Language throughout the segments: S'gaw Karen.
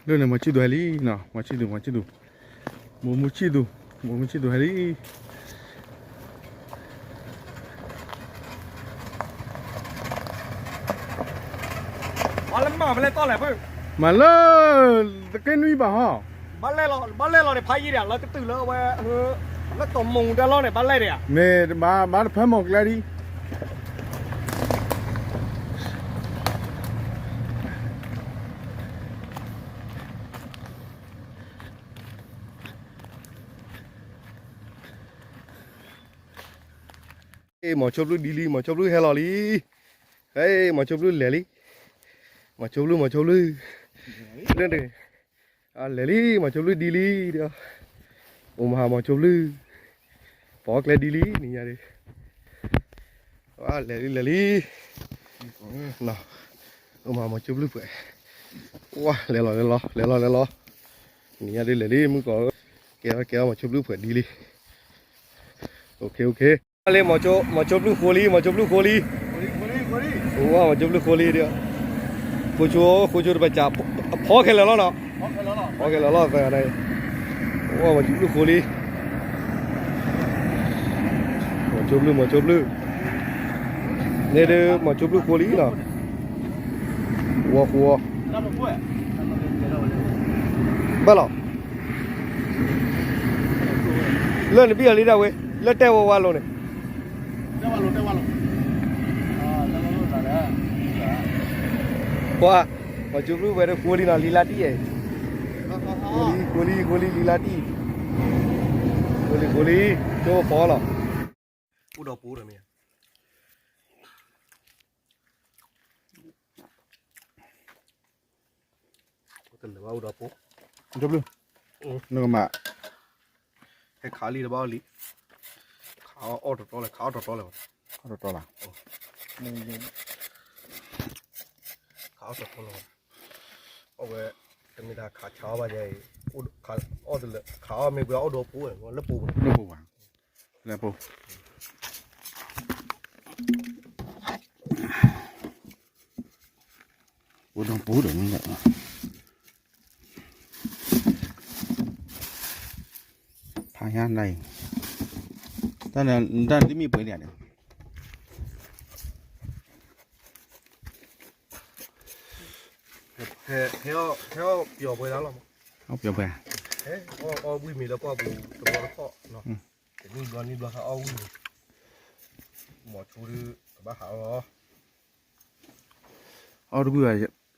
လၢန့ၣ် မီၤဆံၣ်သူၤဟဲလံနီၤ, မီၤဆံၣ်သူၤ မီၤဆံၣ်သူၤ, မိၢ်မူဆံၣ်သူၤ, မိၢ်မူဆံၣ်သူၤဟဲလံ. မၤလၢ တက့ၢ်နွံဘၣ်ဟီ, ဘၣ်လဲၣ်လီၤန့ၣ် ဖးယံၤဒၣ် လၢကတုၤလၢဝဲ လၢတီၤမိၢ်တၢ်လီၢ်န့ၣ် ဘၣ်လဲၣ်ဒၣ်ဧါ, မ့ၢ်ဘၣ် ဘၣ်တဖၢမီၤကျဲဒံး. မီၤဆိဘျုၣ်ဒံလံ, မီၤဆိဘျုၣ်ဟဲလီၤလံ. မီၤဆိဘျုၣ်လဲၤလံ, မီၤဆိဘျုၣ် မီၤဆိဘျုၣ်, လဲၤလံ မီၤဆိဘျုၣ်ဒံလံ, အိၣ်မဟါမီၤဆိဘျုၣ်, ပိာ်ကျဲဒံလံ နံၤညါဒံး, လဲၤလံ လဲၤလံ, အိၣ်မဟါမီၤဆိဘျုၣ်ပှဲၤ, ဝါလဲၤလီၤလဲၤလီၤ လဲၤလီၤလဲၤလီၤ, နံၤညါဒံးလဲၤလံ မုၣ်ကီၤ, ကဲကဲ မီၤဆိဘျုၣ်ပှဲၤဒံလံ. လၢ မီၤဆိဘျုၣ်ဃိလံ မီၤဆိဘျုၣ်ဃိလံ, မီၤဆိဘျုၣ်ဃိလံ, ဃိဆိ ဃိဆိတပစး, ဖီခဲလၢာ်လီၤနီၤ, ဖီခဲလၢာ်လီၤသးန့ၣ်, မီၤဆိဘျုၣ်ဃိလံ, မီၤဆိဘျုၣ် မီၤဆိဘျုၣ်, န့ၣ်ဒီး မီၤဆိဘျုၣ်ဃိလံနီၤ, ဝီဃိ ဘၣ်လီၤ, လၢနဘံၣ်အီၤလံဒၣ်ဝဲ, လၢတဲဝဲဝါလိၤန့ၣ်, ပှၤ, မီၤဆိဘျုၣ်ဝဲဒီးဃိလံနီၤ လံလါတံၢ်, ဃိလံ ဃိလံ ဃိလံ လံလါတံၢ်, ဃိလံဃိလံ, ကၠိဖီလီၤ, အိၣ်ဒီးပူၤဒီးမ့ၢ် တလၢာ်ဘၣ်အိၣ်ဒီးပူၤ, နကမၤ, ဟဲခးလံတဘၣ်အီၣ်လံ, ခးအီၣ်တတီလဲၣ် ခးအီၣ်တတီလဲၣ်, အီၣ်တတီလီၤ, ခးအီၣ်တတီလီၤ, အီၣ်ဝဲ, တမ့ၢ်တၢ်ခးဆါအီၣ်ဘၣ်ယဲအံၤ, အီၣ်တလၢာ် ခးအီၣ်မ့ၢ်ပှဲၤအီၣ်ဒီးပူၤ, လၢပူၤ, လၢပူၤဘၣ်, လၢပူၤ အိၣ်ဒီးပူၤဒီးမ့ၢ်, ဖးညါနၤအံၤ, တၢ်နတမ့ၢ်ပှဲၤဒံးဧါ, ဟဲအီၣ်ပျီၤပှဲၤဒၣ်လီၤ, အီၣ်ပျီၤပှဲၤ, ဟဲအီၣ်ဝံၣ်မ့ၤလၢပှၢ်ပူၤတဘျီတခီၣ်, တ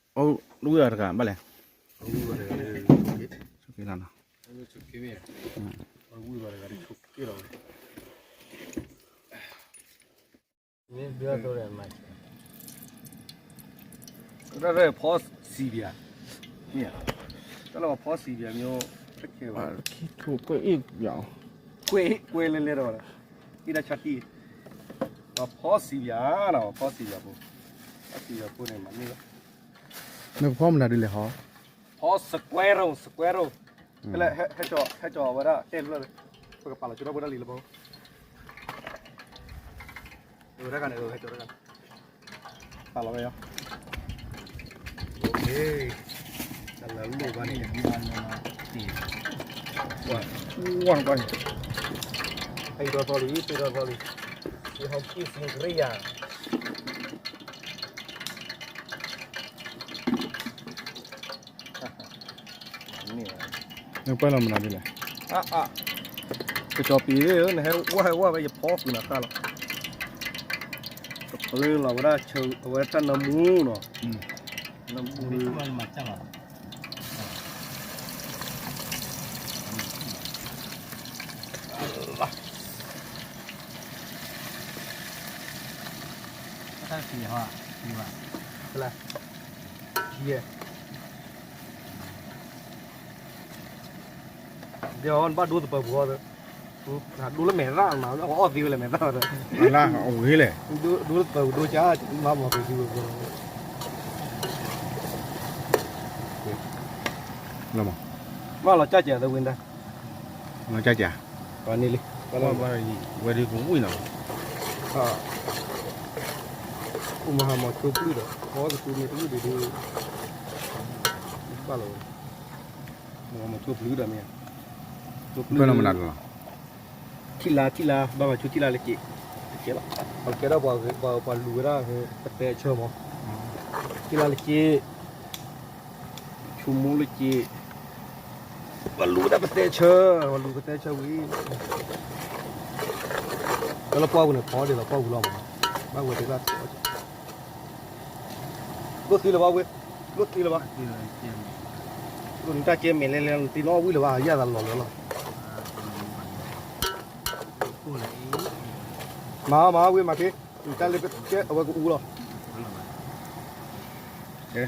နံၣ်ဘျီနံၣ်ဘျီဟဲအီၣ်ဝံၣ်မ့ၤ, မီၤဆိဒုးကဘၣ်ဟးအီၣ်လီၤ. အီၣ်တဝံၣ်ဘၣ်, အီၣ်တဝံၣ်ဘၣ်တဂၤဘၣ်လဲၣ်, ဆိးက့လီၤနီၤ, ဆိးက့လီၤ, တၢ်ဖီစံးပၠး, တၢ်လၢဖီစံးပၠးမ့ၢ်, ကွဲးအ့ၣ်ပၠး, ကွဲးကွဲးလဲၤလဲၤဒီး, အ့ၣ်တၢ်ဆါတံၢ်, ဖီစံးပၠးနီၤ ဖီစံးပၠးဖိ, ဖီစံးပၠးဖိန့ၣ်မၤန့ၢ်လီၤ, နကဖီမနုၤဒ်လဲၣ်ဟီ, ဖီ square root, square root, ဟဲကၠီဝဲဒၣ်တဲလၢ, ပကပာ်လီၤကၠိထီၣ်ဖိတၢ်လံၤလၢဘီ ဝဲဒၣ်ဂၤန့ၣ် ဟဲကၠီတဂၤန့ၣ်, ပာ်လီၤဝဲယီၤ, တၢ်လၢလိၣ်ဘၣ်န့ၣ်, ဝါကွၢ်န့ၣ်, ဟဲကၠီထီၣ်လံ ဟဲကၠီထီၣ်လံ, ဟဲကၠီထီၣ်လံ, နကွၢ်လီၤမနုၤဒ်လဲၣ်, ကစီၤပံၤဧၢ နဟဲဝဲဟဲဝဲ ယဖီဃုာ်နၤဃၣ်လီၤ, ကပၢလီၤဝဲဒၣ်ဆၢအဝဲတၢ်နၢမူနီၤ, နၢမူ တၢ်ဖံးဟီ, ဖံးဘၣ်, ဖံးယဲ, ဒ်အီၤနဘၣ်ဒိသပၢၤပူၤအီၤ, ဒိလၢမဲာ်သၣ်မး အီၣ်သ့ဝဲလၢမဲာ်သၣ်ဒီး, လၢအဝ့ၢ်လဲၣ်, ဒိလၢသပၢၤပူၤဒိကၢ်, မၤမီၤက့ၤဒုဝဲဖိလီၤ, လီၤမး, မ့ၢ်လီၤကၢ်ကဲၤသဝ့ၢ်ဒၣ်, လီၤကၢ်ကဲၤ, ပှၤန့ၣ်လံ, ဝဲဒၣ်ကဝံၣ်နီၤ, အိၣ်မဟါမီၤဆိပျုၢ်ဒီး ဖီသကူမ့ၢ်တဝံၣ်ဒံးဒုး, ဘၣ်လီၤဝဲ, မၤဆိဖျုးဒီးမ့ၢ်, ဆိဖျုး, ထံၣ်လါ ထံၣ်လါ ဘၣ်မၤဆိထံၣ်လါလၢက့ၤ, တကဲလီၤ, ပကဲဒၣ်ပှၤ ပှၤလူၤဝဲဒၣ် ပတဲဆၢမး, ထံၣ်လါလၢက့ၤ, ဆိကမိၣ်လၢက့ၤ, ပှၤလူၤဝဲဒၣ်ပတဲဆၢ, ပှၤလူၤပတဲဆၢဝံၤ, တၢ်လၢပှၢ်ပူၤန့ၣ် ဖီဒ်သိးပှၢ်ပူၤလီၤမး, ဘၣ်ဝဲတဘၣ် လိၣ်သံလၢၤဘၣ်ဝဲ, လိၣ်သံလၢၤဘၣ်, လိၣ်နတၢ်ကဲမဲာ်လဲၣ်လဲၣ် နတ့နီၣ်ဝံၣ်လၢၤဘၣ် ယၤသးလီၤလၢာ်လီၤ, မၤမၤဝံၤမၤဖဲ, နတၢ်လၢကဲအဝဲကအူလီၤ, လီၤ,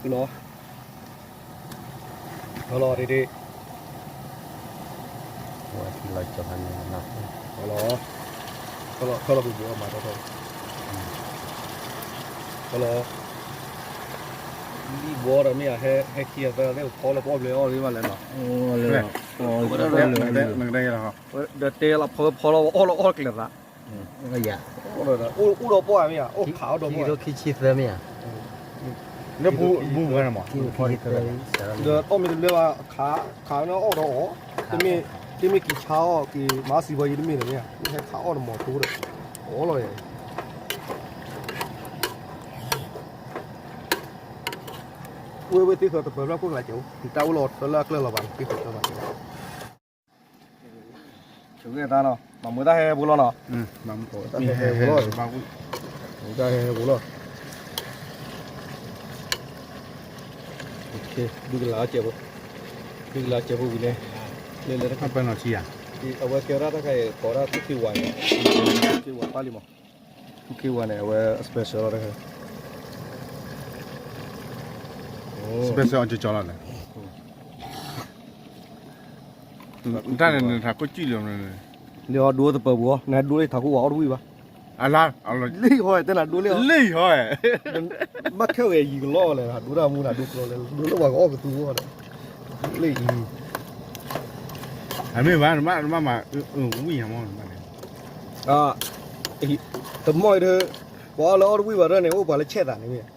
လီၤဒ့ဒ့, လီၤ, ထီၣ်လီၤကဘီမၤထီၣ်ထီၣ်, ထီၣ်လီၤ, လံၣ်ဘီဒီးမ့ၢ်ဧါ ဟဲခံဂၤသၢဂၤသ့ၣ် ဖီလီၤပအီၣ်ဘျဲးအီၣ်လံဘၣ်လဲၣ်နီၤ, နကတဲလီၤဖီဖီလီၤအီၣ်လီၤအီၣ်ကျဲၤသး, အိၣ်ဒီးပှၢ်မ့ၢ်ဧါ အိၣ်ခးအီၣ်ဒီးပှၢ်, ခံဆံသၢမ့ၢ်ဧါ, လၢဘူဝဲန့ၣ်မး, ဒီးအီၣ်မ့ၢ်တဘျဲဘၣ်, ခးန့ၣ်အီၣ်ဒီးအီၣ်, တမ့ၢ်က့ၤဆါအီၣ် က့ၤမၤစံးဘီယံၤတမ့ၢ်ဒီးမ့ၢ်ဧါ, မ့ၢ်ဟဲခးအီၣ်တမီၤတိဒီး, အီၣ်လီၤယၤ, ဝဲဝဲသ့ၣ်ဃီတပၢၤဖျၢၣ်ခိၣ်ကလးကဲး, တၢ်အိၣ်လီၤထၢလၢအကျၢၢ်လီၤဘၣ်န့ၣ် သ့ၣ်ဃီတပၢၤဘၣ်ကဲး, ဆိက့သးနီၤ, မၤမူဒါဟဲဟဲဖိလီၤနီၤ, တၢ်ဟဲဟဲဖိလီၤ, တၢ်ဟဲဟဲဖိလီၤ, ဒုးကလၤကဲးဖိ, ဒုးကလၤကဲးဖိဝံၤန့ၣ်, လၢလၢတခါ, အဝဲကဲဝဲဒၣ်တၢ်ခါအံၤ ကိးဒၣ် two K one န့ၣ်, two K one ပၢ်လံမး, two K one န့ၣ် အဝဲ special လီၤတခါ, special အကၠီလီၤန့ၣ်, တၢ်န့ၣ်နထးခိၣ်ကံၣ်လၢၤ, လၢအီၤဒိသပၢၤပူၤအီၤ နဒိလၢထးခိၣ်ဝဲအီၣ်တဝံၣ်ဘၣ်, အလါ, လၢဟီတဲနၤဒိလၢ, လၢဟီ, ဘၣ်ခဲဝဲယံၤကလီလၢ် ဒိတၢ်မူနၤဒိကျီလၢ ဒိလၢပှၤကအီၣ်ကသူအီၤဒီး, လၢအံၤ, အမ့ၢ်ဘၣ်, မ့ၢ်မၤဝံၣ်ညါမ့ၢ်, တမီၢ်အံၤဒီး, ပှၤအီၣ်လၢအီၣ်တဝံၣ်ဘၣ်ဒီးန့ၣ် အိၣ်ပှၤလၢဆဲးသးန့ၣ်မ့ၢ်,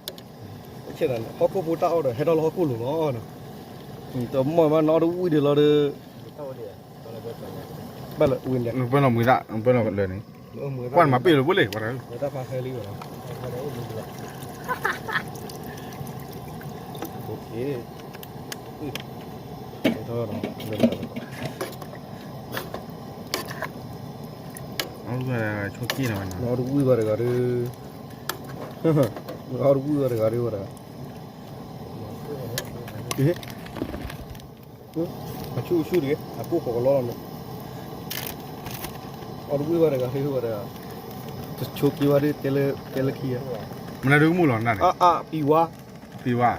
ဆဲးသးန့ၣ် ဟီၣ်ခိၣ်ဖိတၢ်အီၣ်ဒီး ဟဲထီၣ်လၢဟီၣ်ခိၣ်လိၤလီၤ, တမီၢ်မးနီၢ်တဝံၣ်ဒံးလီၤဒီး, ဘၣ်လၢဝံၤန့ၣ်, ပၢလီၤမွံသၣ် ပၢလီၤလၢာ်န့ၣ်, ကွၢ်နမၤပ့ၢ်လၢၤဘိလံ, ဆိက့ၣ်နီၤ, နီၢ်တဝံၣ်ဘၣ်တဂၤဒီး, နီၢ်တဝံၣ်ဘၣ်တဂၤဒီးဝဲဒၣ်, အဆူၣ်ဆူၣ်တဂ့ၤ အကိၢ်ဃီကလီလီၤန့ၣ်, အီၣ်တဝံၣ်ဘၣ်တဂၤဒီးဝဲဒၣ်, တဆိက့ၤဘၣ်ဒီး တဲလၢခံဂၤ, မနုၤဒုကမူၣ်လီၤနၤန့ၣ်, အပံၤဝါ, ပံၤဝါ,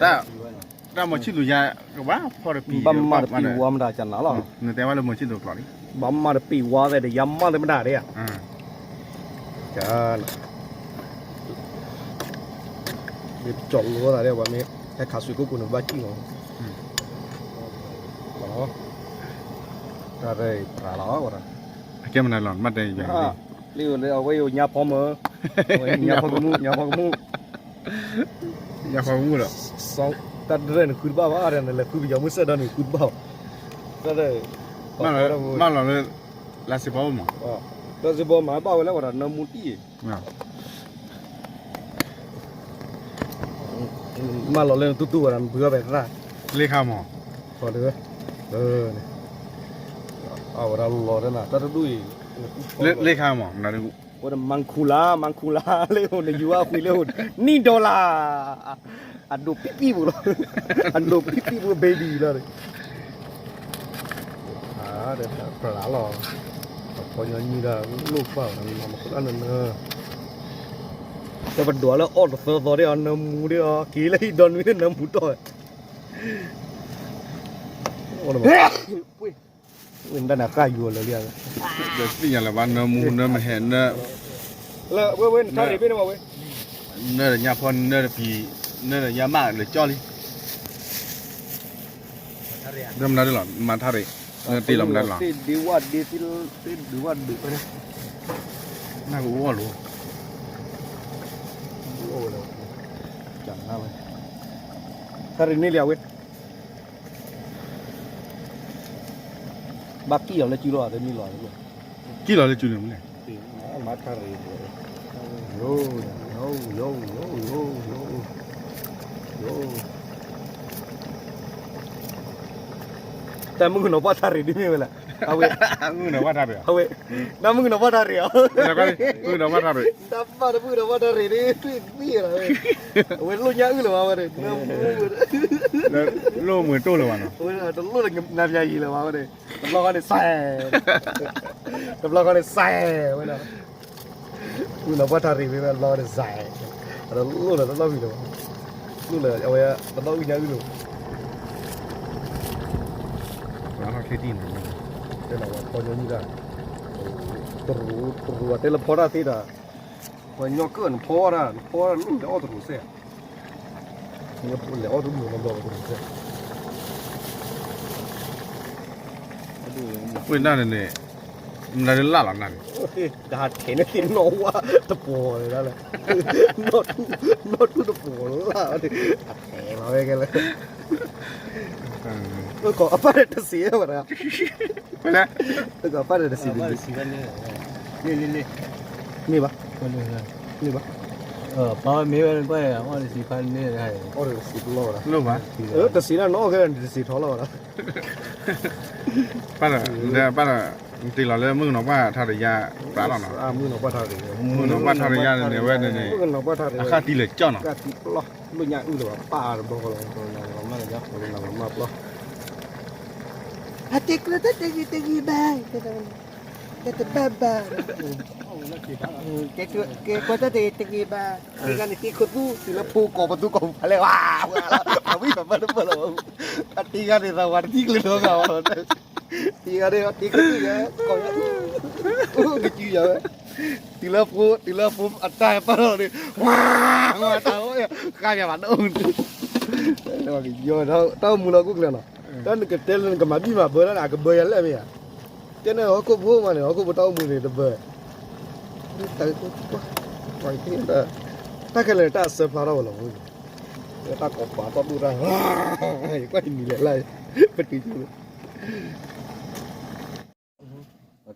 တၢ်မၤဆံၣ်လူၤယါ, ကဘၣ်ဖီၣ်တပံၤ, ဘၣ်မၤတပံၤဝါမတၤကနၤလီၤ, နတဲဝဲလၢမၤဆံၣ်လူၤကျိာ်လံ, ဘၣ်မၤတပံၤဝါသဲးဒီး ယါမၤလၢမတၤဒၣ်ဧါ ကၢ်, မ့ၢ်ပကၠီလိသးဒ်ဝဲမ့ၢ်, ဟဲခးဆွံကိၣ်ပူၤန့ၣ် ဘၣ်ကံၣ်မး, တၢ်ရၢၢ်ပြးလီၤဝဲဒၣ်, အကဲမနုၤလီၤ မ့ၢ်တဲယၤ, လၢအဝဲယိၤညါဖီမၢ်, ညါဖီကမူၣ် ညါဖီကမူၣ်, ညါဖီကမူၣ်ဒီး, တၢ်တရၢၢ်န့ၣ်ဃုတဘၣ်ဘၣ်ဒီး နလဲၤဃုပယီၤမုၢ်စၢၣ်ဒီးန့ၣ်ဃုတဘၣ်, တၢ်, မၢလီၤလၢ, လၢစ့ဖီမး, လၢစ့ဖီမး ဘၣ်ဝဲလၢဝဲဒၣ်နၢမူတံၢ် မၢလီၤလၢနတူၢ်တူၢ်ဝဲဒၣ် နဘုဂၤပဲသရၣ်, လ့ခါမး, အဝဲဒၣ်လီၤတၢ်နၤ တၢ်တဒူၣ်အံၤ, လ့ခါမး, ဝဲဒၣ်မၤခူလါ မၤခူလါ လၢအိၣ် နယူၤအဃံလၢအိၣ် နံၣ်ဒီလါ အဒိးပံပံပူၤလီၤ, အဒိးပံပံပူၤ baby လီၤ, အါ ဒီးပြးလီၤ, ပှၤကညီနံၤဒီး လိၣ်ပာ်ဝဲ မၤမၤခူလါနၢၤနၢၤ တပဒိးလၢအီၣ်တသီသီဒ်အီၤ နၢမူဒ်အီၤ က့ၤလၢဟံၣ်ဒီနွံလၢနၢမူတီၢ်ဝဲ, ဝဲဒၣ်န့ၣ်ဃၣ်ယူၤအီၤလၢာ်လံ, ဒီးသ့ၣ်ညါလၢၤဘၣ် နၢမူ နၢမဟဲ နၢ, ဝဲဝဲ နထါရံၣ်ဘ့ၣ်န့ၣ်ဝဲ, နၢဒီးညါဖီ နၢတပံၤ, နၢဒီးညါမၢ်လၢာ်ကၠီလံ ဒီးမနုၤဒ်လီၤ မၤထါရံၣ်, နတ့လီၤမနုၤလီၤ, သ့ၣ်ဒ့ဝၣ်ဒ့ သ့ၣ်ဒ့ဝၣ်ဒ့ နကအိၣ်အီၣ်လိၤ, ကနဝဲ, ထါရံၣ်န့ၣ်လံအဝဲ, ဘၣ်ကံၣ်လီၤလၢစုလီၤ တမံၤလီၤ, ကံၣ်လီၤလၢစုန့ၣ်မ့ၢ်လဲၣ်, မၤထါရံၣ်, တၢ်မုၣ်ကနီၤပှၢ်ထါရံၣ်ဒ်မ့ၢ်ဝဲလဲၣ်, အဝဲ, အဝဲ, တၢ်မုၣ်ကနီၤပှၢ်ထါရံၣ်, မုၣ်ကနီၤပှၢ်ထါရံၣ်, တၢ်မုၣ်ကနီၤပှၢ်ထါရံၣ်, အဝဲလိၣ်ညါအုၣ်လၢၤဘၣ်ဝဲန့ၣ်, လိၣ်မုာ်တိၢ်လၢၤဘၣ်နီၤ, တလိၣ်လၢနၤပယၤယံၤလၢၤဘၣ်ဝဲန့ၣ်, တဘျီဃီန့ၣ်စဲး, တဘျီဃီန့ၣ်စဲးဝဲဒၣ် မုၣ်ကနီၤပှၢ်ထါရံၣ်မ့ၢ်ဝဲလီၤန့ၣ်စဲး, အတလိၣ်လၢၤတနီတမံၤလၢၤဘၣ်, လိၣ်လၢၤအဝဲတနီၤအုၣ်ညါအုၣ်လၢၤဘၣ်, တဲလီၤဝဲဖီညီမုၢ်တၢ်, တရူးတရူးအတဲလၢဖီတၢ်သ့တၢ်, ပှၤညီကၢၣ်နဖီတၢ် နဖီတၢ်လၢနလဲၤအီၣ်တရူးစဲး, လဲၤအီၣ်တရူးလီၤဘျီတရူးစဲး ဝဲဒၣ်န့ၣ်န့ၣ်, နလၢလၢ်လီၤနၤန့ၣ်, တဟးထဲးန့ၢ်သ့ၣ်နီၣ်ဝါတပီၤလၢၤဒၣ်လၢ, နီၣ်ထူၣ်တပီၤလၢ်, အထဲးလီၤဝဲကဲလၢ, အပၢ်န့ၣ်တစံးဝဲဒၣ်, အပၢ်န့ၣ်တစံး, မ့ၢ်ဘၣ်, မ့ၢ်ဘၣ်, ပမ့ၢ်ဝဲန့ၣ်, တစံးဒၣ်နီၣ်ကဲ တစံးထီလီၤဝဲဒၣ် ပၢ်ဒီး, ပၢ်ဒီး, နတ့ၢ်လီၤလၢမုၣ်ကနီၤပှၢ်ထါရံၣ်ယါ, ပၢ်လီၤနီၤ, မုၣ်ကနီၤပှၢ်ထါရံၣ်, မုၣ်ကနီၤပှၢ်ထါရံၣ်ယါန့ၣ်ဝဲန့ၣ်, မုၣ်ကနီၤပှၢ်ထါရံၣ်, အဃၣ်တံၢ်လၢာ်ကၠီနီၤ, လၢညါအုၣ်လၢၤဘၣ်ပၢ်တဘျီဃီလီၤ, မၤပျီ, အတဲကွၢ်တၢ်တဂ့ၤတဂ့ၤဘၣ်, တဲတဘၣ်ဘၣ်, ကဲကွၢ်တၢ်တဂ့ၤတဂ့ၤဘၣ်, တဂၤန့ၣ်တ့ခိၣ်သူ, တုၤလၢဖိကိးပသူကိးပူၤဖးလဲၢ်ဝါ, အဝံၣ်ပမၢတပၢၢ်လီၤ, အတဂၤန့ၣ်သးဝးတထံၣ်ကျၢၤနီတဂၤ, တဂၤန့ၣ်တ့ခိၣ်သူယၤ, ကစုယၤဝဲ, တုၤလၢဖိ, တုၤလၢဖိအတၢ်ဟဲပၢၢ်ထီၣ်န့ၣ်, ဝါ, ဝါတၢ်အိၣ်, ဃါပၢ်ဘၣ်ဒိၣ်, တၢ်အိၣ်မူလၢဟီၣ်ခိၣ်ချၢနီၤ, တၢ်နကတဲလၢနကမၤဘံၣ်မၤဘၢတၢ်န့ၣ် အကဘၢယၤလၢမ့ၢ်ဧါ, ကဲန့ၣ်ဟီၣ်ခိၣ်ဖိမးန့ၣ် ဟီၣ်ခိၣ်ဖိတၢ်အိၣ်မူန့ၣ်တဘၢ, တၢ်ခဲလၢာ်န့ၣ်တၢ်အစၢဖျါထီၣ်ဝဲလီၤ, တၢ်ကိးပၤထီၣ်ဒိၣ်တၢ်, ယကွၢ်တနံၤလဲၣ်လၢ, ပတုၤ,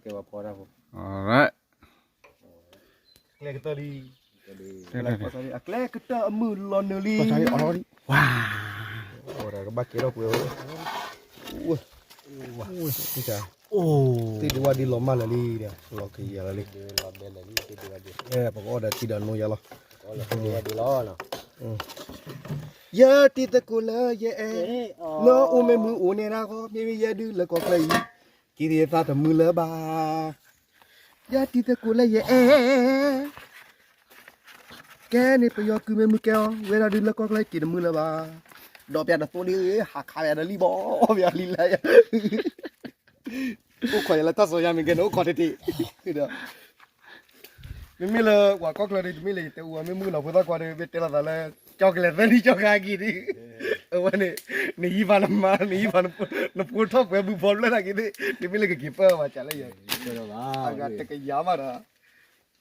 ကျဲကတၢၢ်လံ, အကျဲကတၢၢ်အမုၢ်လီၤနုာ်လံ, ဝါ, ကဘၣ်ကဲထီၣ်ပှဲၤဝဲ, သ့ၣ်ဒံဝၣ်ဒံလီၤမၢ်လၢာ်လံ, လီၤကယၤလၢာ်လံ, ပကအီၣ်ဒီးထံဒီးနိယါလီၤ, ယတံၤသကိးလၢယအဲၣ်, လၢအိၣ်မ့ၢ်မုာ်အိၣ်န့ၣ်ဒၣ်ဃီ, မ့မ့ၢ်ယဲဒုးလၢကီၢ်ချၢအံၤ, က့ၤသးတမုာ်လၢၤဘၣ်, ယတံၤသကိးလၢယအဲၣ် ကဲန့ၣ်ပယီၤကုမ့ၢ်မုၢ်ကဲအီၤ, ဝဲဒၣ်ဒုးလၢကီၢ်ချၢက့ၤတမုာ်လၢၤဘၣ်, ဒီးပျးတသိဒ်, ဟးခးပျးဒီးလံဘီ, ပျးလံလဲၣ်, အိၣ်ခိးယၤလၢတၢ်စီၤယါမ့ၢ်ကဲန့ၣ် အိၣ်ခိးတ့ၢ်တ့ၢ်, မ့မ့ၢ်လၢပှၤကီၢ်ချၢဒ် တမ့ၢ်လၢယတဲအူအီၤ မ့ၢ်မုၣ်ကနီၤဖိသၣ်ခွါဒီး မ့ၢ်တဲလိာ်သးလၢ ကၠီကလဲၤသၢနံၣ်ကၠီကဟါက့ၤဒ်, အဝဲန့ၣ်, နဟံးဖးနမါ နဟံးဖး, နဖိထီၣ်ပှဲၤဘုဖီဖျၢၣ်နာ်က့ၤဒ်, တမ့ၢ်လၢကက့ၤပၢၢ်ဘၣ် ကလဲၣ်ယဲ, အဂၤတကယၤမးဒီး,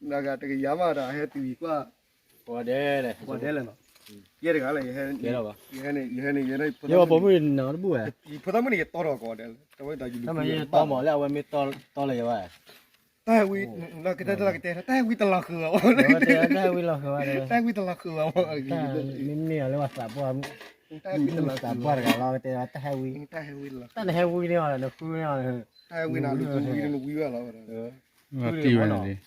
အဂၤတကယၤမးဒီး ဟဲတုၤအံၤကွၢ်, ပှၤဒဲလဲၣ်, ယဲတဂၤလၢ ယဟဲန့ၣ်, ယဟဲန့ၣ်, ယဖိသၣ်မုၣ်န့ၣ် ယတီထီၣ်ကိးဂၤဒဲးလၢ, တၢ်မ့ၢ်ယတီမးလၢအဝဲမ့ၢ်တီလၢယဝဲ တၢ်ဟဲဝံ, ကတဲတၢ်ကတဲ တၢ်ဟဲဝံတလီၤဃုာ်ဘၣ်, တၢ်ဟဲဝံတလီၤဃုာ်ဘၣ်, တၢ်ဟဲဝံတလီၤဃုာ်ဘၣ်, မ့မ့ၢ်အီၤလၢပှၤသးပှၢ်, သးပှၢ်တဂၤလီၤ ကတဲတၢ်ဟဲဝံ, တၢ်နဟဲဝံန့ၢ်အီၤ နဃုန့ၢ်အီၤ, တၢ်ဟဲဝံနၤ နဃုဝံနဝံဝဲလီၤ,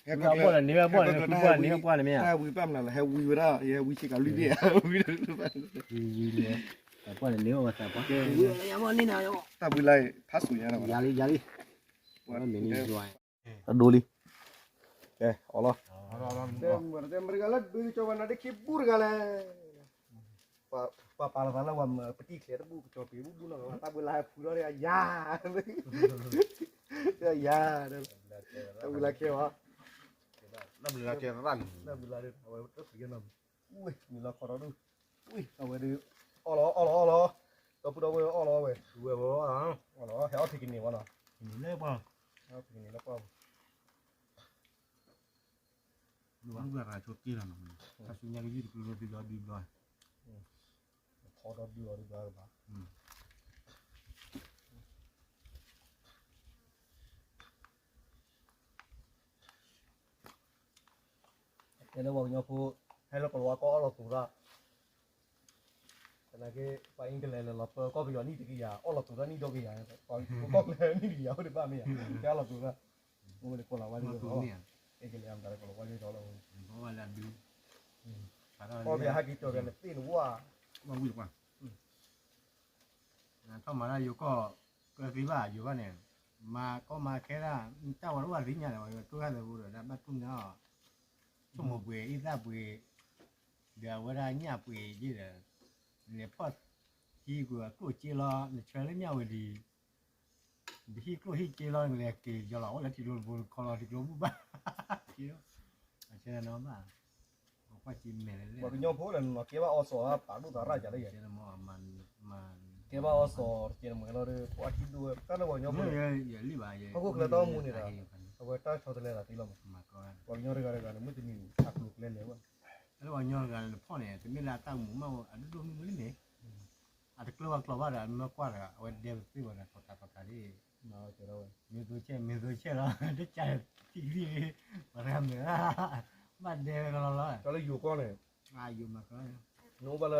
တံၢ်ဝဲန့ၣ်, တၢ်ဟဲဝံပၢ်မနုၤလဲၣ် ဟဲဝံဝဲဒၣ် ဟဲဝံဆ့ကၤလွံၢ်ဘ့ၣ်, တၢ်ဘုလါ ဖးစူညါ, အဒိလံ, တဲမုၢ်တဂၤလၢဒုးကၠီဝဲနၤဒ်ခံဘူၣ်တဂၤလဲၣ်, ပပာ်လီၤသးလၢပှၤမၤပတံၢ်ချဲတဘူၣ် ကၠီပ့ၤဘူၣ်ဘူၣ်နီၢ်ဂၤ တၢ်ဘုလါဟဲဖုထီၣ်ဒ်အယၤ, ယၤ, တၢ်ဘုလါခဲဘၣ်, တၢ်ဘုလါဒ်အဝဲတၢ်ဖံးကနီၤ, ဝ့ၢ်မံၤလီၤခီထီၣ်ဒိၣ်, ဝ့ၢ်အဝဲဒၣ်, အီၣ်လီၤအီၣ်လီၤအီၣ်လီၤ, ဒီပုၢ်ဒီဝဲၢ်အီၣ်လီၤဝဲ, ဝဲဝဲ, အီၣ်လီၤ ဟဲအီၣ်ဖံးကန့ၢ်ဝဲနီၤ, ဖံးကန့ၢ်လၢပှၢ်, ဖံးကန့ၢ်လၢပှၢ်, မုၢ်ဂၤဂၤဆိက့ၢ်လီၤနီၤ, တၢ်ဆူညါကယုၢ်တကျိၤလၢဘျီဘျီဘျီ, ဖီ အီၣ်ဒီးဒုးအီၤဒုးဘၣ်ကဘၣ် တဲလၢပှၤကညီဖိ ဟဲလၢကလီၤဝါကီၢ်အီၣ်လီၤသူၣ်ရၣ်, သနာ်က့ ပှၤအ့ကလဲာ်လဲၤလီၤပၢကီၢ်ပယီၤနံၣ်တကယၤ အီၣ်လီၤသူၣ်ရၣ်နံၣ်ဒီကယၤ, ပှၤကီၢ်ကျဲနံၣ်တကယၤ အိၣ်ဒံးဘၣ်မ့ၢ်ဧါ, ကဲအီၣ်လီၤသူၣ်ရၣ်, အိၣ်လၢကလီၤဝါဒ်သိး, အ့ကလဲာ်အမတၤလၢကလီၤဝါဒ်သိးလီၤ, အီၣ်ဘၣ်ဟဲက့ၤကၠီၤက့ၤနသ့ၣ်နဝၣ်, ထီၣ်မၤတၢ်ယိၤကီၢ်, ကသံဘၣ်ယိၤဘၣ်န့ၣ်, မၤကီမၤခဲဒၣ်, တၢ်ဝဲတဝၣ်သ့ၣ်ညါလၢၤဝဲ တိၢ်ခါသဲးဖိဒီး ဘၣ်တူၢ်ညါအီၤ, ဆိကမိၣ်ပှ့ၤ အံသၣ်ပှ့ၤ, ဒီးအဝဲဒၣ်ညၣ်ပှ့ၤယ့ၢ်ဒီး, နလဲၤဖီၣ်, ဟံးကွံာ်အကျိၣ်စ့လီၤ နဆၢလၢညၣ်ဝဲဒံး, နဟံးကျိၣ်ဟံးစ့လီၤ နလဲၤက့ၤယီၤလီၤ အိၣ်လၢထံကျိတဘိ ခီလီၤထံကျိဘူၣ်ဘၣ်, ကဲ, အဆဲနဘၣ်, ပှၤကညီဖိလၢနကဲဘၣ်အီၤစီၤ ပာ်ဒိၣ်သးရၣ်ကလဲၣ်, ကဲဘၣ်အီၤစီၤတကဲနမ့ၢ်လီၤဒီး ပှၤထံဒိၣ်ဝဲ တၢ်လၢပှၤကညီဖိန့ၣ်, ဟီၣ်ခိၣ်ချၢတၢ်အိၣ်မူန့ၣ်ဒီး, အဝဲတၢ်ဆီတလဲသးသ့လီၤမး, ပှၤကညီတဂၤတဂၤန့ၣ် မုၢ်တနံၤအကျိၤကျဲလဲၤဝဲ, တၢ်လၢပှၤကညီတဂၤန့ၣ် နဖီၣ်န့ၣ် တမ့ၢ်လၢအတၢ်အိၣ်မူမး အဒိၣ်ဒိၣ်မုၢ်မုၢ်လံန့ၣ်, အတကျၢၢ်ဝဲကျီၤဘၣ်ဒီး အမ့ၢ်ကွၢ်တဂၤ အဝဲဒဲပသ့ၣ်ဝဲဒီး ထီၣ်ကးထီၣ်ကးဒ် မ့ၢ်သိဆဲၣ် မ့ၢ်သိဆဲၣ်လီၤ တကးထံကဒံၣ်, ပှၤတဂၤမ့ၢ်, ဘၣ်ဒဲဝဲကလီလီၤ, တၢ်လၢယိၤကီၢ်န့ၣ်, ယိၤမၤကီၢ်, နအိၣ်ဘၣ်လၢ, နအိၣ်ဘၣ်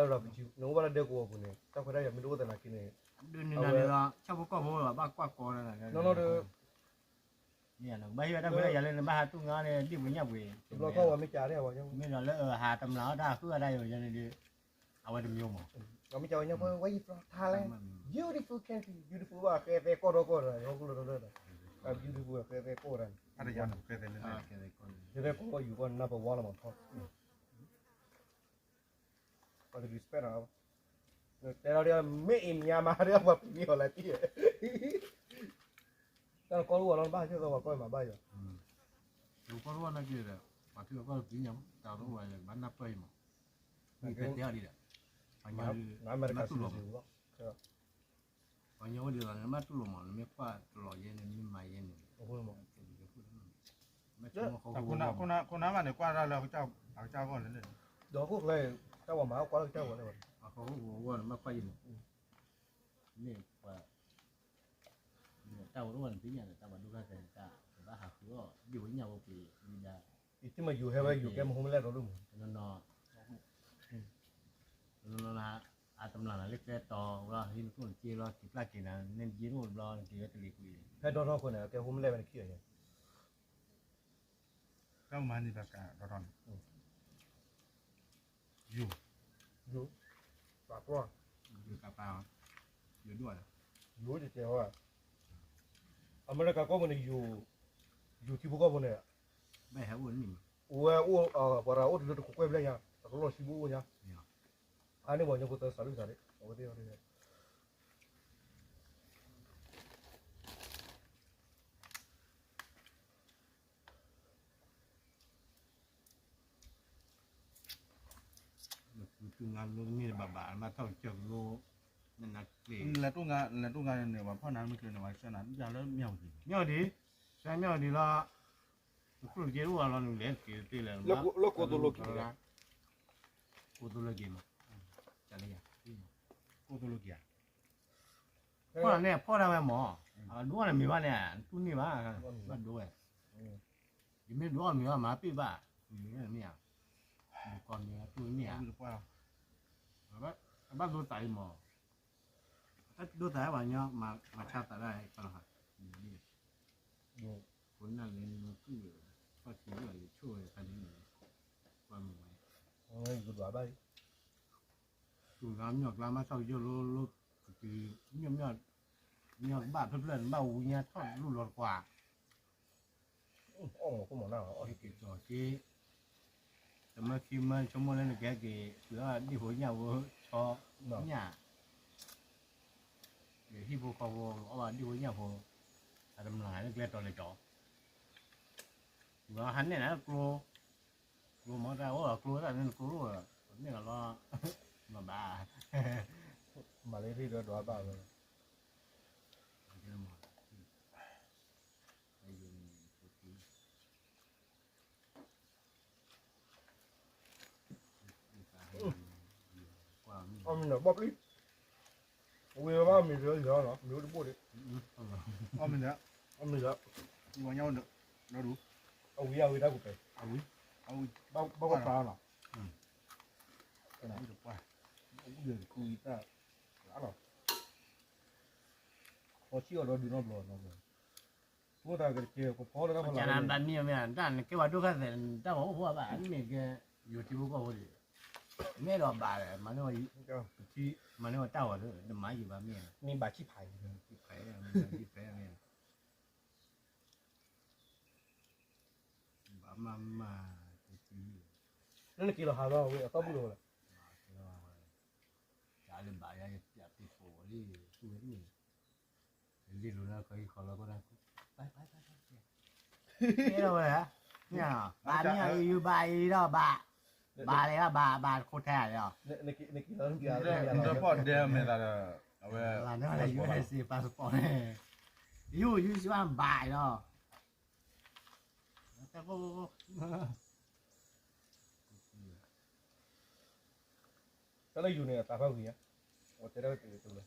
လၢဒဲကဝီၤပူၤန့ၣ် တၢ်ခွဲးတၢ်ယာ်မ့ၢ်တအိၣ်သနာ်က့န့ၣ်, ဒုးနုၤနၤန့ၣ်လီၤ ဆၣ်ဖိကီၢ်ဖိလီၤ ဘၣ်ကွၢ်ကီတၢ်န့ၣ်, နီၢ်နီၢ်ဒီး ဘၣ်ဟ့ၣ်ဝဲတၢ်ခွဲးတၢ်ယာ်လၢနဘၣ်ဟးတူၢ်ငါန့ၣ် ဒ့ၣ်ပှ့ၤညၣ်ပှ့ၤ, တဘျီခီၣ်ဝဲမ့ၢ်ကးန့ၣ်, မ့ၢ်ဒီးလၢအဟးတမျးအီၣ်တၢ်ဃုအတၢ်ယိာ်န့ၣ်ဒီး, အဝဲတမံၤမး, မ့ၢ်ကးဝဲညါဖိ where you from Thailand, beautiful country, beautiful ဘၣ်ဃဲသဲကီၢ်ဒီကီၢ်ဒီး ဟီၣ်ခိၣ်လီၤဒီး, beautiful ဃဲသဲကီၢ်ဒီး, ဃဲသဲကီၢ်ယူၤကီၢ် number one လီၤမး, ပှၤတ respect နီၤ, တဲလီၤဒီး made in Myanmar ဒီး ပှၤပှ့ၤမ့ၢ်အီၤလၢတံၢ်, တၢ်ကီတအိၣ်လီၤ နဘၣ်ဟးဆၢၣ်သီပှၤကီၢ်မးဘၣ်ယီၤ, ကီတအိၣ်နာ်က့ဒီး, ပှၤထံလီၢ်ကီၢ်တပျံၤညါမး တၢ်ကီတအိၣ်ဘၣ်ယီၤ ဘၣ်နၢ်ပၢၢ်အံၤမး, မ့ၢ်တဲအီၤဒ်ဒီး, ပှၤညီ, နမ့ၢ်တူၢ်လိာ်မး ပှၤညီဝဲဒ်သိး နမ့ၢ်တူၢ်လိာ်မး နမ့ၢ်ကွၢ်တလီၤယဲန့ၣ် နမ့ၢ်မၤယဲန့ၣ်, မ့ၢ်ဆိကမိၣ် ခိၣ်နၢ်မးန့ၣ် ကွၢ်တၢ်လၢအကစၢ်ဂီၢ်န့ၣ်, ဒီးခိၣ်ကျဲ, တၢ်ဝဲမၤကွၢ်လၢကစၢ်ဂီၢ်န့ၣ်, အခိၣ်ဂီၢ်န့ၣ် မ့ၢ်ကွၢ်ယဲန့ၣ်, မ့ၢ်ပှၤ တၢ်ဝဲအိၣ်ဝဲနသ့ၣ်ညါဒီး တၢ်ဘၣ်ဒိၣ်တၢ်တဲာ်န့ၣ် တၢ်ဘၣ်ဟးဃုအီၣ် ဒ့ၣ်ဝဲညၣ်ဝဲပှ့ၤဝံၤဒီး, ယတမ့ၢ်ယိၤဟဲဝဲယိၤကဲမဟိမလဲၣ်ဒီးဒိၣ်မး, နီၢ်နီၢ်, နီၢ်နီၢ်, အတမျးနၤလၢကျဲတီၤလီၤ ဟံးနကျိၣ်နစ့လီၤ က့ၤပျၢ်က့ၤနၤ နက့ၤအိၣ်တဘျီ နက့ၤဝဲတလ့ၤကွံာ်, ဖဲဒီထီၣ်ခိၣ်န့ၣ် ကဲဟိမလဲၣ်ဝဲနခံဂၤညါ တၢ်မၤန့ၣ်တၢ်ကးဒီထီၣ်န့ၣ်, ယိၤ, ယိၤ, ပာ်ကွၢ်, ယိၤကပာ်, ယိၤဒိၣ်, ယိၤတကဲၤဝဲ, အမဲရကၤကီၢ်ပူၤန့ၣ် ယိၤ, ယိၤထံဖိကီၢ်ဖိန့ၣ်, ဘၣ်ဟဲအိၣ်န့ၣ်မး, အိၣ်ဝဲအိၣ်, ပှၤတဂၤအိၣ်တုၤလၢတခိးကွဲၢ်ဘျဲၣ်ညါ အကလီၢ်ဆံဘိအိၣ်ညါ, အါန့ၢ်ပှၤကညီဖိသၢစးဒုၣ်စးဒ့ အဝဲသ့ၣ် နလဲၤတိၢ်ငါန့ၣ် ပှၤဖီၣ်နၤမ့ၢ်ကျဲန့ၣ် ပှၤဆှၢနၤ ဒ်လၢမၠၣ်ဝတံၤ, မၠၣ်ဝတံၤ, ဆှၢမၠၣ်ဝတံၤလီၤ, နကျိၣ်တက့ၢ်အိၣ်အလီၤနလဲၤက့ၤတ့ၢ်လၢ လၢကိသိၣ်လိက့ၤ, ကိသိၣ်လိက့ၤမး, ကိသိၣ်လိက့ၤ, ဖီၣ်န့ၣ် ဖီၣ်ဒၣ်ဝဲမး, ဒိၣ်န့ၣ်မ့ၢ်ဘၣ်န့ၣ် တူၢ်န့ၢ်ဘၣ်, ဘၣ်ဒိဝဲ, ယမ့ၢ်ဒိၣ်မ့ၢ်ဘၣ်မၤပ့ၢ်ဘၣ်, မ့ၢ်ဧါ, ဒိၣ်ကီမ့ၢ်တူၢ်န့ၢ်ဧါ, အဘၣ်ဒိသးအံၤမး, ဒိသးဝဲညီ မၤဆါသးဒၣ်အံၤကလီၤဟး, ခိၣ်နၢ်လၢနမ့ၢ်တူၢ်, ထီၣ်ထံယိာ်ဆိၣ်ဝဲတၢ်ဒ်န့ၣ်, ပှၤမုာ်ဝဲ, ကဒွးဘၣ်, သူၣ်ဂၤမၠီၣ်ကျါမးထီၣ်ကယိာ်လိလိ, ကတုၤ, မၠီၣ်မၠီၣ်, မၠီၣ်ကဘၣ်ဖျၢၣ်ဖျၢၣ် နဘၣ်ဝံညါထီၣ်လူၢ်လီၤတကွၢ် အီၣ်မ့ၢ်ခိၣ်မ့ၢ်နၢ်လီၤ အီၣ်က့ၤက့ၤကၠီၤက့ၤ, တမၢခံမၢဆိကမိၣ်လၢနကဟဲက့ၤ တုၤအီၣ်ဒ့ၣ်ဖိညၣ်ဖိဆီညၣ်, ဟံၣ်ဖိဃီဖိ အီၣ်ဘၣ်ဒ့ၣ်ဖိညၣ်ဖိ, အတမျၢ်လၢကျဲတီၤလဲၤတီၤ, ဝဲဟးနဲၣ်နၤကျိ, ကျိမ့ၢ်တၢ်အိၣ်ကျိတၢ်န့ၣ်ကျိ, န့ၣ်လီၤ, မ့ၢ်ဘၣ်, မၤလၢဟံၣ်ဒီးဒွးဘၣ်ဝဲ အမ့ၢ်နဘီၣ်ပျံၤ, ဝံၤဘၣ်မံၤလၢယီၤနီၤ မံၤအိၣ်တဘိၣ်ဒံး, အီၣ်မံၤလၢ, အီၣ်မံၤလၢ, ဝံၤညါအိၣ်ဒီး, အဝံၤအဝံၤတၢ်ကူးပဲ, အဝံၤ, ဘၣ်ပှၤပာ်နီၤ, အဝံၤတကွၢ်, အဝံၤတကွၢ်အံၤတၢ်, လီၤ, အီၣ်ဆံၣ်အီၤဒီးဒုးနီတဘျီနီတဘျီ, အိၣ်တၢ်ကတကဲပဖီလၢတၢ်ဖီလာ်, ဘၣ်မံၤအမ့ၢ်တၢ်နကဲပှၤဒိၣ်ခါသဲး တၢ်ဂီၤအိၣ်ဖိဘၣ် မ့ၢ်ကဲ, ယိၤထံဖိကီၢ်ဖိဒံး, မ့ၢ်ဒီးဘၣ်လဲၣ် မၤန့ၢ်ဝဲ, ပထံ, မၤန့ၢ်ဝဲတၢ်ဂီၤဒီး တမၤယံၤဘၣ်မ့ၢ်, မ့ၢ်ဘၣ်ဆံၣ်ဖးယံၤ, ဆံၣ်ဖးယံၤ, ဘၣ်မၤမၤ, လၢနက့ၤလီၤဟးလီၤဝဲအသီဘူၣ်လီၤဝဲလၢ, တၢ်လၢဘၣ်ယၤယပျးပျးဖိလံ, သူဝဲန့ၣ် လံလိၤလၢခီဟံၣ်ခီလီၤကီၢ်န့ၣ်, ပၢ်ပၢ်ပၢ်ပၢ်, ကဲလီၤဝဲ, မ့ၢ်, ဘၣ်မ့ၢ်အံၤယူၤဘၣ်အံၤဒီးဘၣ်, ဘၣ်လဲၣ်ဘၣ်ဘၣ်တခိၣ်ထဲလဲၣ်, ဒီးဖီၣ်ဒဲမဲာ်သးဒီး, အဝဲ, လၢ ယူအ့စ့ passport န့ၣ်, ယူယူစ့ဘၣ်ဘၣ်လီၤ, တၢ်လၢယူၤန့ၣ် အသးဖးဝံၤညါ, အတဲဒၣ်ဝဲက့ၤတလၢ,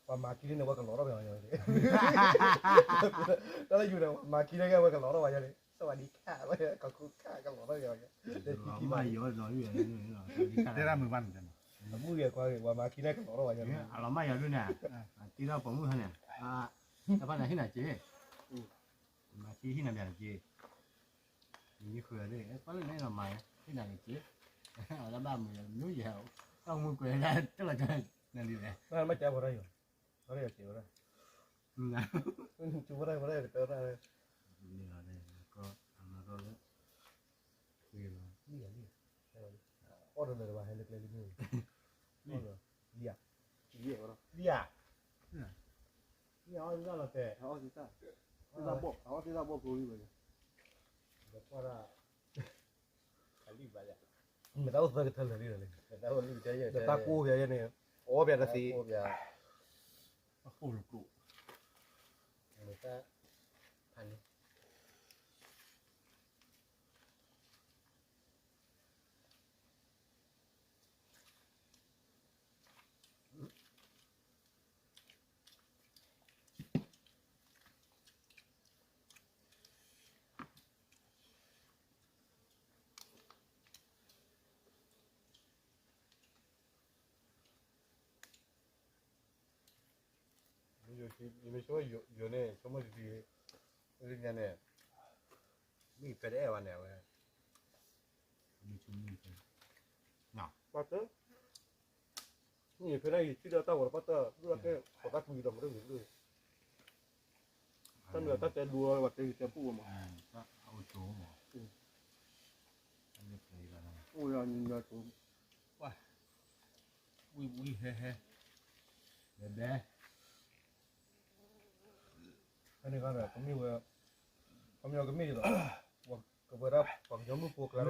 ပှၤမၤခံန့ၣ် ပှၤကလီၤထီၣ်က့ၤဝဲ, တၢ်လၢယူၤန့ၣ် ပှၤမၤခံန့ၣ် ပှၤကလီၤထီၣ်ဝဲညါန့ၣ်, စဝၤဒံခၣ်ဝဲ ကီၢ်ခိၣ်ခၣ်ကလီၤထီၣ်က့ၤဝဲ, တဲမုၢ်ဂၤကွၢ်ဂ့ၤ ပှၤမၤခံန့ၣ် ကလီၤထီၣ်ဝဲညါန့ၣ်, အလီၤမၢ်ယီၤဒုန့ၣ်, တ့ထီၣ်ပိာ်မုၣ်ဟါန့ၣ်, တၢ်ဖးန့ၣ်ဟ့ၣ်နၤက့ၤ, မၤခံဟ့ၣ်နၤဘၣ်နက့ၤ နမ့ၢ်ဃုာ်ဒီး ကွၢ်လၢနအဲၣ်ဒိးမၤ ဟ့ၣ်နၤန့ၣ်က့ၤ, အဝဲဒၣ်ဘၣ်မုာ်ယၤ မနုၤယဲၢ်, တၢ်မူကွဲးဒၣ်တၢ်လီၤကၢ်နၤလံလဲၣ်, ဘၣ်ကဲဝဲဒၣ်ယီၤ, ဘၣ်ကဲဝဲဒၣ်, ကဝဲဒၣ်ဝဲဒၣ်ကတၢၢ်ဒၣ်, မ့ၢ်လီၤ, အမၤကီၢ်လၢ, လံယၤလံ, အီၣ်တလၢာ်တဘၣ်ဟဲလၢကျဲလံမ့ၢ်, လံယၤ, လံယၤ, လံယၤအီၣ်သ့ၣ်တၢ်လီၤတဲာ်, အီၣ်သ့ၣ်တၢ်, အီၣ်သ့ၣ်တၢ်ဘီၣ်ကျိလံဝဲ, ဒီးကွၢ်ဒၣ်, မ့ၢ်တၢ်အိၣ်သၢကထၢလၢာ်လံဒီးလံ, ဒီးတၢ်ကိၢ်ပျးယဲန့ၣ်, အီၣ်ပျးတသ့, အဃိၣ်တကိၣ်, ယမ့ၢ်ဆိကမိၣ်ယိၤန့ၣ် ဆိကမိၣ်တံၤ, လၢညါန့ၣ်, မ့ၢ်ဖဲတအဲၣ်ဘၣ်န့ၣ် အဝဲ, ပှၤတ, မ့ၢ်ဖဲဒၣ်ယထံၣ်ဒီးတၢ်ဝဲၤပှၤတၢ်, ဒိၣ်ဒၣ်ကဲ, ပှၤတၢ်ကွံဒီးမ့ၢ်တမ့ၢ်ဒိၣ်, တၢ်မ့ၢ်တၢ်တဲဒိဝဲပှၤတဲဂ့ၤတဲပူၣ်ဝဲမး, အိၣ်ယၤ, ဝံၤဝံၤဟဲဟဲ, ဘဲဘဲ, ဖဲန့ၣ်ခါဒီး ကမ့ၢ်ဝဲ, ခီပညီကမ့ၢ်ဒ်သိး, ကဝဲဒၣ်ပှၤကညီမုၣ်ဖိကျါန့ၣ်,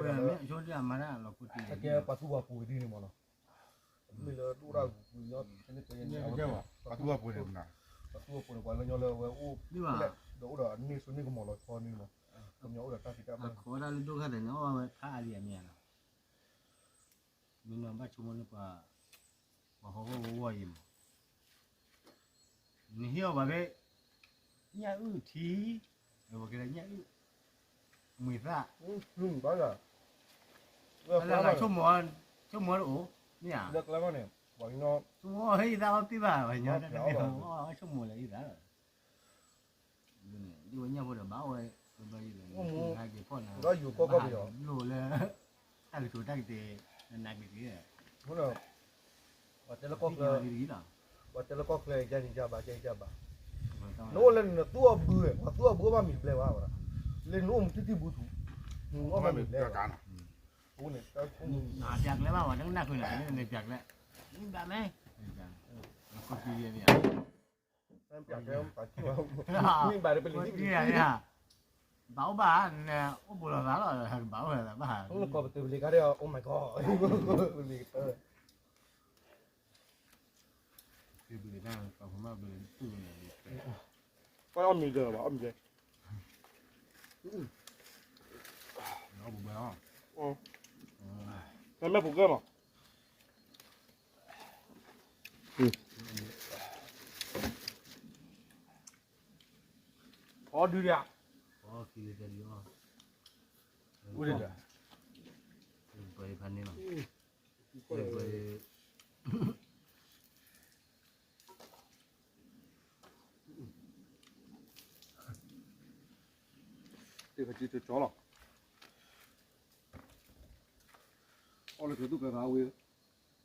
အကဲပှၤသူၣ်ပှၤပူၤဒ်န့ၣ်မးနီၤ, မ့ၢ်လၢဒိၣ်ဒၣ်ပူၤ, ပှၤသူၣ်ပှၤပူၤန့ၣ် ပှၤလၢညီလၢအဝဲအိၣ်, ဒီးအိၣ်ဒီးအန့ၢ်စိန့ၢ်ကမီၤလီၤဆီန့ၣ်မး, ခီပညီအိၣ်ဒီးတၢ်ဖံးတၢ်မၤ, ခီဝဲဒၣ်လၢဒိၣ်ခါသဲးန့ၣ် အီၣ်ဝဲဖးအါလံအမ့ၢ်နီၤ, မ့ၢ်နီၤဘၣ်ဆိကမိၣ်န့ၢ်ပှၤ, ပှၤဟီၣ်ခိၣ်ဂီၢ်ဂီၢ်အံၤမး, နဟ့ၣ်အီၣ်ပှၤဖဲ, ညၣ်အုၣ်ထံ, ဝဲကဲလၢညၣ်အုၣ်, မှံၤသၣ်, လၢဆိကမိၣ်, ဆိကမိၣ်တအိၣ်, မ့ၢ်ဧါ, ဆိကမိၣ်ဟ့ၣ်သၣ်အီၣ်တ့ၢ်ဘၣ်, ပှၤညီတမ့ၢ်, ဆိကမိၣ်လၢဟ့ၣ်သၣ် ဒ်ဝဲညၣ်ဖိဒီးဘၣ်ဝဲ, ဘၣ်ယိၤကီၢ်ကီၢ်ပယီၤ, ဘၣ်ယိၤကီၢ်ကီၢ်ပယီၤ, ဘၣ်လိၤလၢ, တၢ်ကတိၤတၢ်ကတၢၢ်, နနာ်က့ၤက့ၤ, ပှၤတဲလၢကီၢ်ချၢ, ပှၤတဲလၢကီၢ်ချၢ ယါန့ၣ်ယါဘၣ် ယါယါဘၣ်, နအိၣ်လၢနသူၣ်အီၣ်ဘုဝဲ ပှၤသူၣ်အီၣ်ဘုဝဲဘၣ်မံၤဘျဲၣ်ဘၣ်ဝဲဒၣ်, လၢနအိၣ်မူတံၢ်တံၢ်ဘုထူ, နအိၣ်ဘၣ်မံၤဘျဲၣ်, အဃိန့ၣ်, ပျးကျဲဘၣ်ဝဲ တကနၣ်ဃုာ်န့ၣ် မ့ၢ်ပျးကျဲ, မ့ၢ်ဘၣ်မ့ၢ်, ပျးကျဲ, မ့ၢ်ဘၣ်ဒီးပလံၤ, ဘၣ်အိၣ်ဘၣ်, အိၣ်ဘူးလိာ်သးလီၤ, ဘၣ်အိၣ်လိာ်သးဘၣ်, ကီၢ်ပတုာ်ပလံၤခါဒီး oh my god, ပလံၤကတၢၢ်, ပလံၤတၢ်, ပှၤအီၣ်မံၤဒၢးဘၣ် အီၣ်မံၤဒၢး, အီၣ်ဘူးဘၢအီၣ်, မ့ၢ်ပူၤကၢၢ်မး, အီၣ်ဒုးဒၣ်, အီၣ်ခံလံတၢ်ဒုးအီၣ်, အိၣ်ဒၣ်, ပှဲၤဖးန့ၣ်လီၤ, ပှဲၤ, တၢ်ကကၠီလီၤ, အီၣ်လၢကသူၣ်ကသးဝံၤ,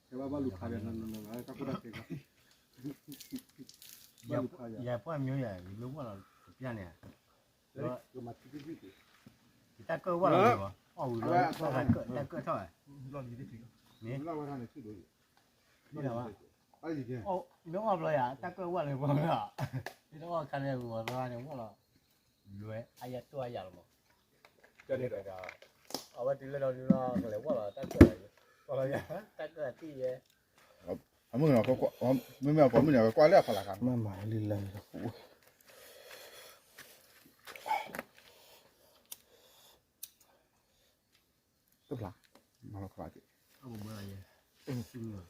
ခဲဘၣ်ဘၣ်လူၤခးဒီး, တၢ်ခိၣ်တၢ်ခဲ, ဘၣ်လူၤခးဒီး, ယပှၢ်မၠိယၤ ယမ့ၢ်ဝဲလီၤကပျၢ်န့ၣ်, ယတၢ်ကၢၣ်ဝဲလီၤန့ၣ်ဘၣ်, အီၣ်ဝံၤလီၤ, တၢ်ကၢၣ်ထီၣ်ဝဲ, မ့ၢ်, မ့ၢ်လီၤဘၣ်, မ့ၢ်အီၣ်ဘျီယၤ တၢ်ကၢၣ်ဝဲလီၤန့ၣ်ဘၣ်, မ့ၢ်အီၣ်ခါန့ၣ်ဂီၤလီၤန့ၣ်ဝဲလီၤ, လွဲအါယတိၢ်အါယၤလီၤမး, ကန့ၣ်ဒီး, အဝဲတုၤလၢဒီးဒုလီၤ ကလဲၤဝဲလီၤ တၢ်ကၢၣ်, တၢ်ကၢၣ်အထံၣ်ယဲ, မ့မ့ၢ်, မ့မ့ၢ်အပှၤမုၣ်န့ၣ် ကကွၢ်လၢအဖီလာ်ခါ, မၤလံလၢ, တဖျါ, မၤလီၤဖျါက့ၤ, အိၣ်လၢကဖျီအီၣ်ဒၣ်,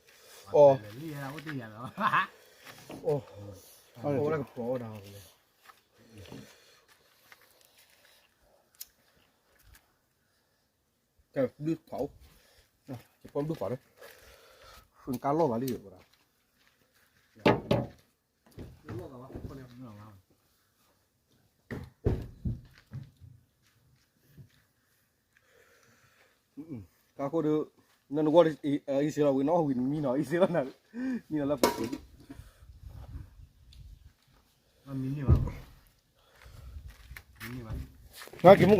ကဘျုးဖးအိၣ်, ကပီဘျုးဖးလၢ, ဃုကါလီၢ်ဘၣ်လံ, တၢ်ခိၣ်ဒီး, နနဂီၢ်, အံၤစ့လီၤဝံၤနီၤ ဝံၤနမံနီၤ အံၤစ့လီၤနၤ, မံနီၤလၢပှၤ, မံန့ၢ်ဘၣ်, မံန့ၢ်ဘၣ်, နက့ၤမုၢ်